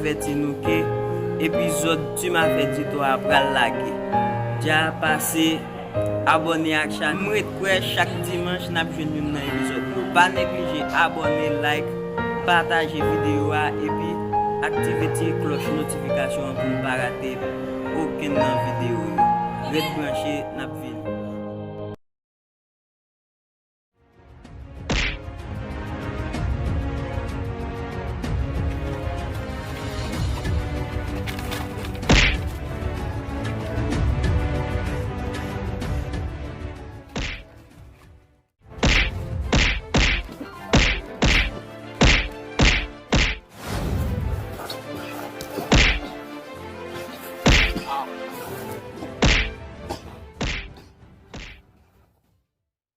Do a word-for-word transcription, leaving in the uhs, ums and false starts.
Avèti nou ke epizòd Ti Mafè Di Twa a pral lage. Dja pase abòne ak chanèl. M ret kwè chak dimanch n ap jwenn youn nan epizòd yo. Pa neglije abòne, like, pataje videyo a epi aktive ti klòch notifikasyon an pou n pa rate okenn nan videyo yo. Ret branche, n ap vini.